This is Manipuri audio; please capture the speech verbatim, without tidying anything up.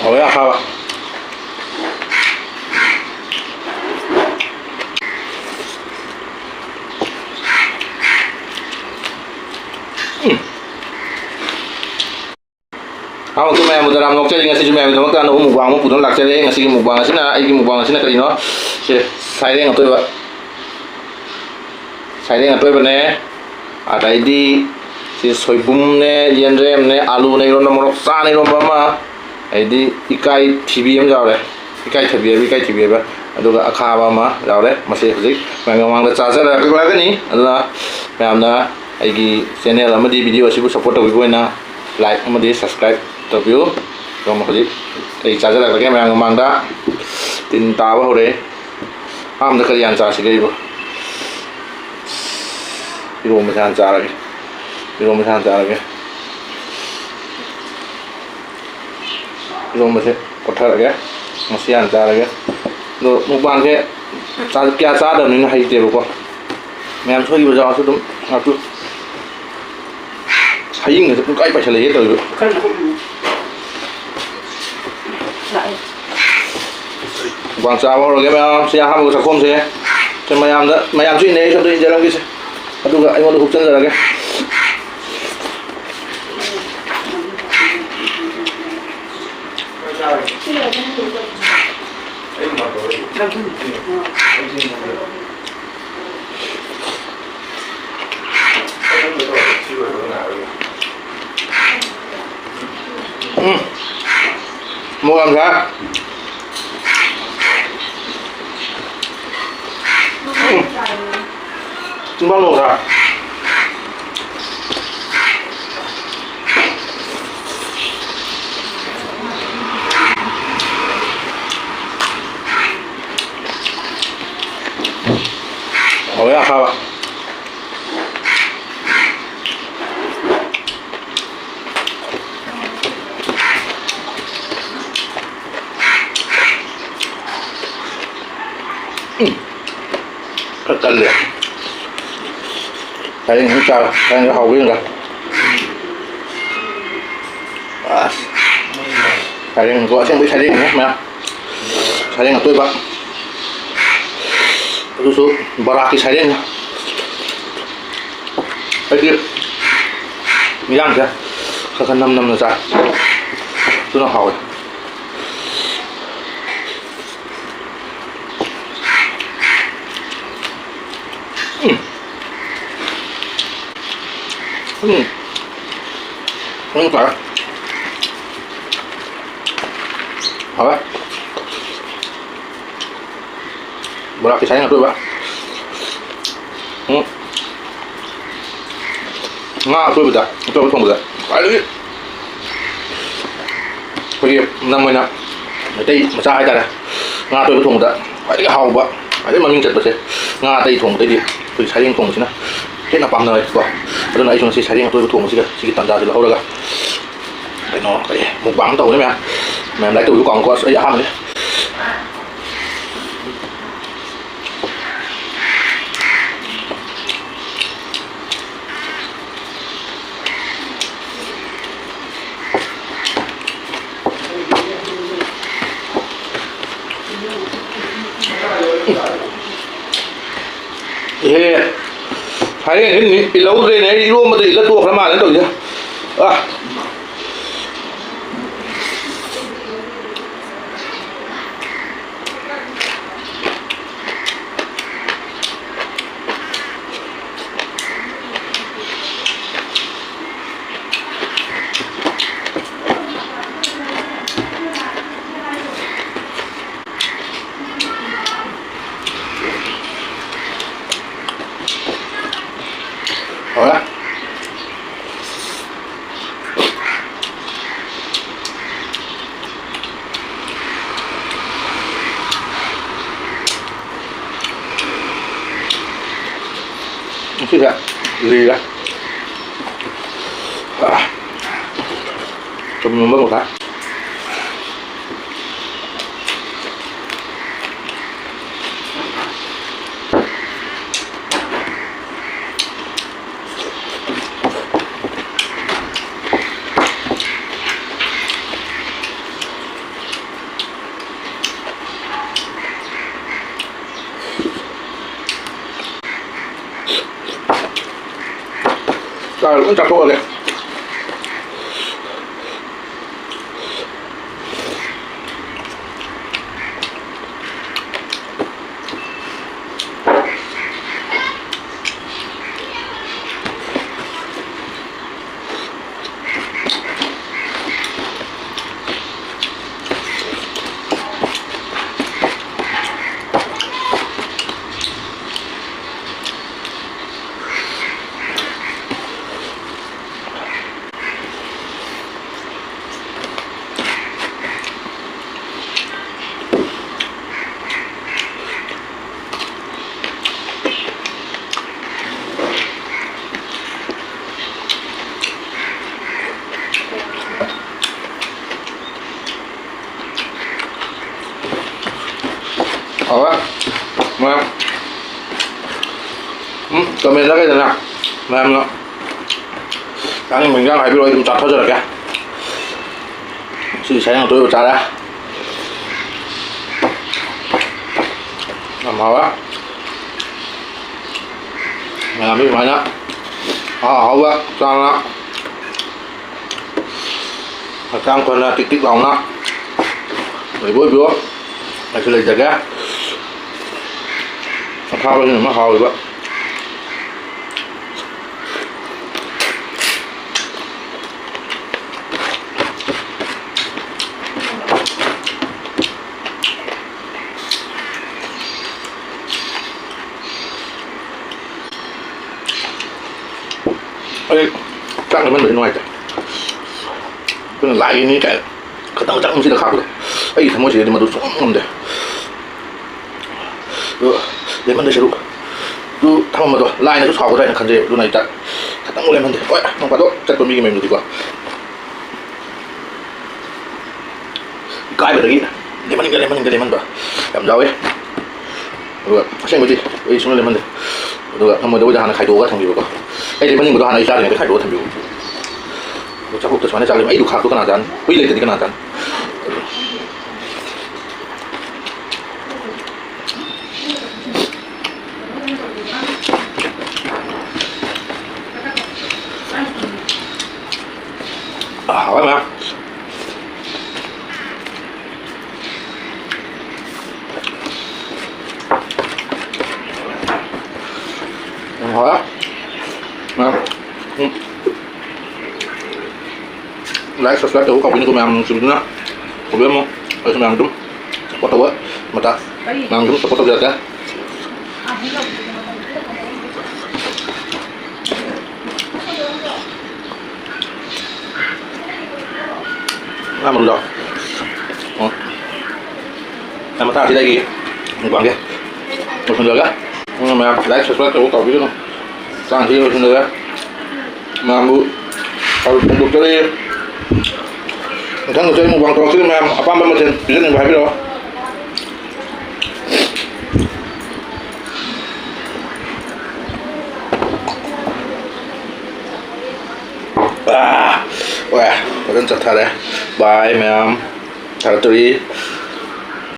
ꯍꯥꯎꯋꯦ ꯑꯈꯥꯕ꯫ ꯎꯝ꯫ ꯍꯥꯎ, ꯑꯗꯨ ꯃꯌꯥꯝꯕꯨ ꯇꯔꯥꯝꯅ ꯑꯣꯛꯆꯔꯤ꯫ ꯉꯁꯤꯁꯨ ꯃꯌꯥꯝꯒꯤꯗꯃꯛꯇ ꯑꯅꯧꯕ mukbang ꯑꯃ ꯄꯨꯗꯨꯅ ꯂꯥꯛꯆꯔꯦ꯫ ꯉꯁꯤꯒꯤ mukbang ꯑꯁꯤꯅ, ꯑꯩꯒꯤ mukbang ꯑꯁꯤꯅ ꯀꯔꯤꯅꯣ? ꯁꯦ, ꯁꯥꯏꯔꯦꯡ ꯑꯇꯣꯏꯕ꯫ ꯁꯥꯏꯔꯦꯡ ꯑꯇꯣꯏꯕꯅꯦ꯫ ꯑꯗꯩꯗꯤ ꯁꯤ ꯁꯣꯏꯕꯨꯝꯅꯦ, ꯌꯦꯟꯗ꯭ꯔꯦꯝꯅꯦ, ꯑꯥꯂꯨꯅꯦ ꯏꯔꯣꯟꯕ, ꯃꯣꯔꯣꯛ ꯆꯥꯅ ꯏꯔꯣꯟꯕ ꯑꯃ, ꯑꯗꯩꯗꯤ ꯏꯀꯥꯏ ꯊꯤꯕꯤ ꯑꯃ ꯌꯥꯎꯔꯦ꯫ ꯏꯀꯥꯏ ꯊꯤꯕꯤ ꯍꯥꯏꯕ, ꯏꯀꯥꯏ ꯊꯤꯕꯤ ꯍꯥꯏꯕ꯫ ꯑꯗꯨꯒ ꯑꯈꯥꯕ ꯑꯃ ꯌꯥꯎꯔꯦ꯫ ꯃꯁꯤ ꯍꯧꯖꯤꯛ ꯃꯌꯥꯝꯒꯤ ꯃꯃꯥꯡꯗ ꯆꯥꯖꯔꯛꯂꯒꯅꯤ꯫ ꯑꯗꯨꯅ ꯃꯌꯥꯝꯅ ꯑꯩꯒꯤ channel ꯑꯃꯗꯤ video ꯑꯁꯤꯕꯨ support ꯇꯧꯕꯤꯕ ꯑꯣꯏꯅ like ꯑꯃꯗꯤ subscribe ꯇꯧꯕꯤꯌꯨ꯫ ꯑꯗꯨꯝ ꯍꯧꯖꯤꯛ ꯑꯩ ꯆꯥꯖꯔꯛꯂꯒꯦ ꯃꯌꯥꯝꯒꯤ ꯃꯃꯥꯡꯗ꯫ ꯇꯤꯟ ꯇꯥꯕ ꯍꯧꯔꯦ꯫ ꯑꯍꯥꯟꯕꯗ ꯀꯔꯤ ꯍꯥꯟꯅ ꯆꯥꯁꯤꯒꯦ ꯑꯩꯕꯣ? ꯏꯔꯣꯝꯕꯁꯦ ꯍꯥꯟꯅ ꯆꯥꯔꯒꯦ꯫ ꯏꯔꯣꯝꯕꯁꯦ ꯍꯥꯟꯅ ꯆꯥꯔꯒꯦ꯫ ꯏꯔꯣꯝꯕꯁꯦ ꯀꯣꯠꯊꯔꯒꯦ꯫ ꯃꯁꯤ ꯍꯥꯟꯅ ꯆꯥꯔꯒꯦ꯫ ꯑꯗꯣ mukbangꯁꯦ ꯆꯥ-, ꯀꯌꯥ ꯆꯥꯗꯕꯅꯤꯅ ꯍꯩꯇꯦꯕꯀꯣ꯫ ꯃꯌꯥꯝ ꯁꯣꯏꯈꯤꯕ ꯌꯥꯎꯔꯁꯨ ꯑꯗꯨꯝ ꯉꯥꯛꯄꯤꯌꯨ꯫ ꯍꯌꯤꯡꯒꯁꯦ ꯄꯨꯡꯀꯥꯏ ꯄꯥꯏꯁꯜꯂꯛꯑꯦ ꯇꯧꯔꯤꯕ꯫ ꯈꯔ ꯂꯧꯈꯠꯂꯨ꯫ ꯂꯥꯛꯑꯦ꯫ Mukbang ꯆꯥꯕ ꯍꯧꯔꯒꯦ ꯃꯌꯥꯝ꯫ ꯁꯤ ꯑꯍꯥꯟꯕ ꯆꯥꯛꯈꯣꯝꯁꯦ꯫ ꯁꯦ ꯃꯌꯥꯝꯗ, ꯃꯌꯥꯝꯁꯨ ꯏꯟꯅꯩ, ꯑꯩꯁꯨ ꯑꯝꯇ ꯏꯟꯖꯔꯝꯒꯦꯁꯦ꯫ ꯑꯗꯨꯒ ꯑꯩꯉꯣꯟꯗ ꯍꯨꯞꯆꯟꯖꯔꯒꯦ꯫ ꯎꯝ꯫ ꯃꯣꯔꯣꯛ ꯌꯥꯝ ꯁꯥꯏ꯫ ꯎꯝ꯫ ꯆꯤꯝꯕꯥꯜ ꯃꯣꯔꯣꯛ ꯁꯥꯏ꯫ ꯍꯥꯎꯋꯦ ꯑꯈꯥꯕ꯫ ꯎꯝ꯫ ꯈꯔ ꯀꯜꯂꯦ꯫ ꯁꯥꯔꯦꯡ ꯈꯔ ꯆꯥꯔꯣ꯫ ꯁꯥꯔꯦꯡꯁꯨ ꯍꯥꯎꯕ ꯌꯦꯡꯒ꯫ ꯑꯁ꯫ ꯁꯩꯔꯦꯡꯗꯣ ꯑꯁꯦꯡꯕꯩ ꯁꯩꯔꯦꯡꯅꯦ ꯃꯌꯥꯝ꯫ ꯁꯩꯔꯦꯡ ꯑꯇꯣꯏꯕ꯫ ꯑꯗꯨꯁꯨ ꯕꯣꯔꯥꯛꯀꯤ ꯁꯩꯔꯦꯡꯅꯤ꯫ ꯑꯩꯗꯤ ꯏꯟꯖꯥꯡꯁꯦ ꯈꯔ ꯈꯔ ꯅꯝ ꯅꯝꯅ ꯆꯥꯏ꯫ ꯑꯗꯨꯅ ꯍꯥꯎꯋꯦ꯫ ꯎꯝ꯫ ꯎꯝ꯫ ꯎꯝ, ꯐꯔꯦ꯫ ꯍꯥꯎꯋꯦ꯫ ꯕꯣꯔꯥ ꯄꯤꯁꯥꯏ ꯑꯇꯣꯏꯕ꯫ ꯎꯝ꯫ ꯉꯥ ꯑꯇꯣꯏꯕꯗ, ꯑꯇꯣꯏꯕ ꯊꯣꯡꯕꯗ ꯈ꯭ꯋꯥꯏꯗꯒꯤ ꯑꯩꯈꯣꯏꯒꯤ ꯅꯝ ꯑꯣꯏꯅ ꯃꯩꯇꯩ ꯃꯆꯥ ꯍꯥꯏꯇꯥꯔꯦ, ꯉꯥ ꯑꯇꯣꯏꯕ ꯊꯣꯡꯕꯗ ꯈ꯭ꯋꯥꯏꯗꯒꯤ ꯍꯥꯎꯕ, ꯈ꯭ꯋꯥꯏꯗꯒꯤ ꯃꯃꯤꯡ ꯆꯠꯄꯁꯦ ꯉꯥ ꯑꯇꯩ ꯊꯣꯡꯕꯗꯩꯗꯤ ꯑꯩꯈꯣꯏꯒꯤ ꯁꯔꯦꯡ ꯊꯣꯡꯕꯁꯤꯅ ꯍꯦꯟꯅ ꯄꯥꯝꯅꯔꯦꯀꯣ꯫ ꯑꯗꯨꯅ ꯑꯩꯁꯨ ꯉꯁꯤ ꯁꯔꯦꯡ ꯑꯇꯣꯏꯕ ꯊꯣꯡꯕꯁꯤꯒ ꯁꯤꯒꯤ ꯇꯥꯟꯖꯥꯁꯤ ꯂꯧꯍꯧꯔꯒ ꯀꯩꯅꯣ, ꯀꯔꯤ, mukbang ꯇꯧꯕꯅꯤ ꯃꯌꯥꯝ꯫ ꯃꯌꯥꯝ like ꯇꯧꯕꯤꯌꯨ ꯀꯥꯎꯅꯨꯀꯣ꯫ ꯑꯁ, ꯑꯩ ꯑꯍꯥꯟꯕꯅꯦ꯫ ꯏꯍꯦ, ꯁꯥꯔꯦꯡꯁꯤ ꯅꯤ-, ꯏꯜꯍꯧꯗ꯭ꯔꯦꯅꯦ꯫ ꯑꯩ ꯏꯔꯣꯝꯕꯗ ꯏꯜꯂ ꯇꯣꯛꯈ꯭ꯔ ꯃꯥꯜꯂꯦ ꯇꯧꯔꯤꯁꯦ꯫ ꯑꯥ꯫ ꯍꯧꯔꯦ꯫ ꯉꯁꯤꯁꯦ ꯂꯤꯔꯦ꯫ ꯑꯥ꯫ ꯆꯨꯝꯅ ꯃꯔꯣꯛ ꯊꯥꯛ꯫ ꯆꯥꯔ ꯂꯣꯏ ꯆꯥꯊꯣꯛꯑꯒꯦ꯫ ꯍꯥꯎꯔꯦ꯫ ꯃꯌꯥꯝ꯫ ꯎꯝ, ꯀꯃꯦꯟꯗ ꯀꯩꯗꯅꯦ, ꯃꯌꯥꯝꯅ ꯆꯥꯅꯤꯡꯕ ꯏꯟꯖꯥꯡ ꯍꯥꯏꯕꯤꯔꯛꯑꯣ, ꯑꯩ ꯑꯗꯨꯝ ꯆꯥꯊꯖꯔꯛꯀꯦ꯫ ꯉꯁꯤꯗꯤ ꯁꯔꯦꯡ ꯑꯇꯣꯏꯕ ꯆꯥꯔꯦ꯫ ꯌꯥꯝ ꯍꯥꯎꯔꯦ꯫ ꯃꯌꯥꯝꯁꯨ ꯁꯨꯃꯥꯏꯅ ꯑꯍꯥꯎ ꯑꯍꯥꯎꯕ ꯆꯥꯗꯅ ꯍꯛꯆꯥꯡ ꯐꯅ ꯇꯤꯛ ꯇꯤꯛ ꯂꯥꯎꯅ ꯂꯩꯕ ꯑꯣꯏꯕꯤꯌꯣ꯫ ꯑꯩꯁꯨ ꯂꯩꯖꯒꯦ꯫ ꯑꯈꯥꯕꯁꯤꯅ ꯑꯃ ꯍꯥꯎꯋꯦꯕ꯫ ꯑꯩ ꯆꯥꯛ ꯂꯦꯝꯍꯟꯕꯁꯦ ꯅꯨꯡꯉꯥꯏꯇꯦ꯫ ꯑꯩꯈꯣꯏꯅ ꯂꯥꯏꯒꯤꯅꯤ ꯀꯥꯏꯅ ꯈꯇꯪ ꯆꯥꯛ ꯅꯨꯡꯁꯤꯗ ꯈꯥꯛꯄꯗꯣ ꯑꯩꯒꯤ ꯊꯃꯣꯏꯁꯤꯗꯗꯤ ꯃꯗꯨ ꯁꯨꯡꯉꯝ ꯉꯝꯗꯦ꯫ ꯑꯗꯨ ꯂꯦꯝꯍꯟꯗꯣꯏ ꯁꯔꯨꯛ ꯑꯗꯨ ꯊꯝꯃꯝꯕꯗꯣ ꯂꯥꯏꯅꯁꯨ ꯁꯥꯎꯒꯗ꯭ꯔꯥ ꯍꯥꯏꯅ ꯈꯟꯖꯩ꯫ ꯑꯗꯨꯅ ꯑꯩ ꯆꯥꯛ ꯈꯇꯪ ꯂꯦꯝꯍꯟꯗꯦ꯫ ꯍꯣꯏ, ꯅꯣꯡ ꯐꯥꯗꯣꯛ ꯆꯠꯄ ꯃꯤꯒꯤ ꯃꯌꯨꯝꯗꯗꯤꯀꯣ꯫ ꯏꯀꯥꯏꯕꯗꯒꯤ ꯂꯦꯝꯍꯟꯅꯤꯡꯗ, ꯂꯦꯝꯍꯟꯅꯤꯡꯗ, ꯂꯦꯝꯍꯟꯕ ꯌꯥꯝ ꯌꯥꯎꯋꯤ꯫ ꯑꯗꯨꯒ ꯑꯁꯦꯡꯕꯗꯤ ꯑꯩ ꯁꯨꯡꯂꯦꯝ ꯂꯦꯝꯍꯟꯗꯦ꯫ ꯑꯗꯨꯒ ꯊꯝꯃꯣꯏꯗ ꯑꯣꯏꯅ ꯍꯥꯟꯅ ꯈꯥꯏꯗꯣꯛꯑꯒ ꯊꯝꯕꯤꯕꯀꯣ꯫ ꯑꯩ ꯂꯦꯝꯍꯟꯅꯤꯡꯕꯗꯣ ꯍꯥꯟꯅ ꯑꯩ ꯆꯥꯗ꯭ꯔꯤꯉꯩꯗ ꯈꯥꯏꯗꯣꯛꯑꯒ ꯊꯝꯕꯤꯕ꯫ ꯑꯗꯣ ꯆꯥꯛꯈꯨꯝꯗ ꯁꯨꯃꯥꯏꯅ ꯆꯥꯛ ꯂꯦꯝ-, ꯑꯩ ꯂꯨꯈꯥꯛꯇꯣ ꯀꯅꯥ ꯆꯥꯅꯤ? ꯍꯨꯏ ꯂꯩꯇ꯭ꯔꯗꯤ ꯀꯅꯥ ꯆꯥꯅꯤ? ꯃꯌꯥꯝ꯫ ꯌꯥꯝ ꯍꯥꯎꯔꯦ꯫ ꯃꯌꯥꯝ꯫ ꯎꯝ꯫ Like, subscribe ꯇꯧꯕ ꯀꯥꯎꯕꯤꯅꯨꯀꯣ ꯃꯌꯥꯝ ꯅꯨꯡꯁꯤꯕꯤꯗꯨꯅ꯫ ꯇꯧꯕꯤꯔꯝꯃꯣ꯫ ꯑꯩꯁꯨ ꯃꯌꯥꯝ ꯑꯗꯨꯝ support ꯇꯧꯕ ꯃꯇꯥ-, ꯃꯌꯥꯝ ꯑꯗꯨꯝ support ꯇꯧꯕꯤꯔꯛꯀꯦ꯫ ꯉꯥ ꯃꯔꯨꯗꯣ꯫ ꯑꯣ꯫ ꯉꯥ ꯃꯊꯥꯁꯤꯗꯒꯤ ꯃꯨꯛꯕꯥꯡꯁꯦ ꯂꯣꯏꯁꯤꯟꯖꯔꯒ, ꯎꯝ, ꯃꯌꯥꯝ like, subscribe ꯇꯧꯕ ꯀꯥꯎꯕꯤꯒꯅꯨ꯫ ꯆꯥꯡꯁꯤꯗ ꯂꯣꯏꯁꯤꯟꯖꯔꯒ ꯃꯌꯥꯝꯕꯨ ꯐꯣꯡꯗꯣꯛꯆꯔꯤ꯫ ꯃꯊꯪꯗꯁꯨ ꯑꯩ ꯃꯨꯛꯕꯥꯡ ꯇꯧꯔꯛꯀꯅꯤ꯫ ꯃꯌꯥꯝ ꯑꯄꯥꯝꯕ ꯃꯊꯦꯜ ꯄꯤꯖꯅꯤꯡꯕ ꯍꯥꯏꯕꯤꯔꯛꯑꯣ꯫ ꯑꯥ, ꯍꯣꯏ, ꯐꯖꯅ ꯆꯠꯊꯔꯦ꯫ Bye ꯃꯌꯥꯝ, ꯊꯥꯒꯠꯆꯔꯤ꯫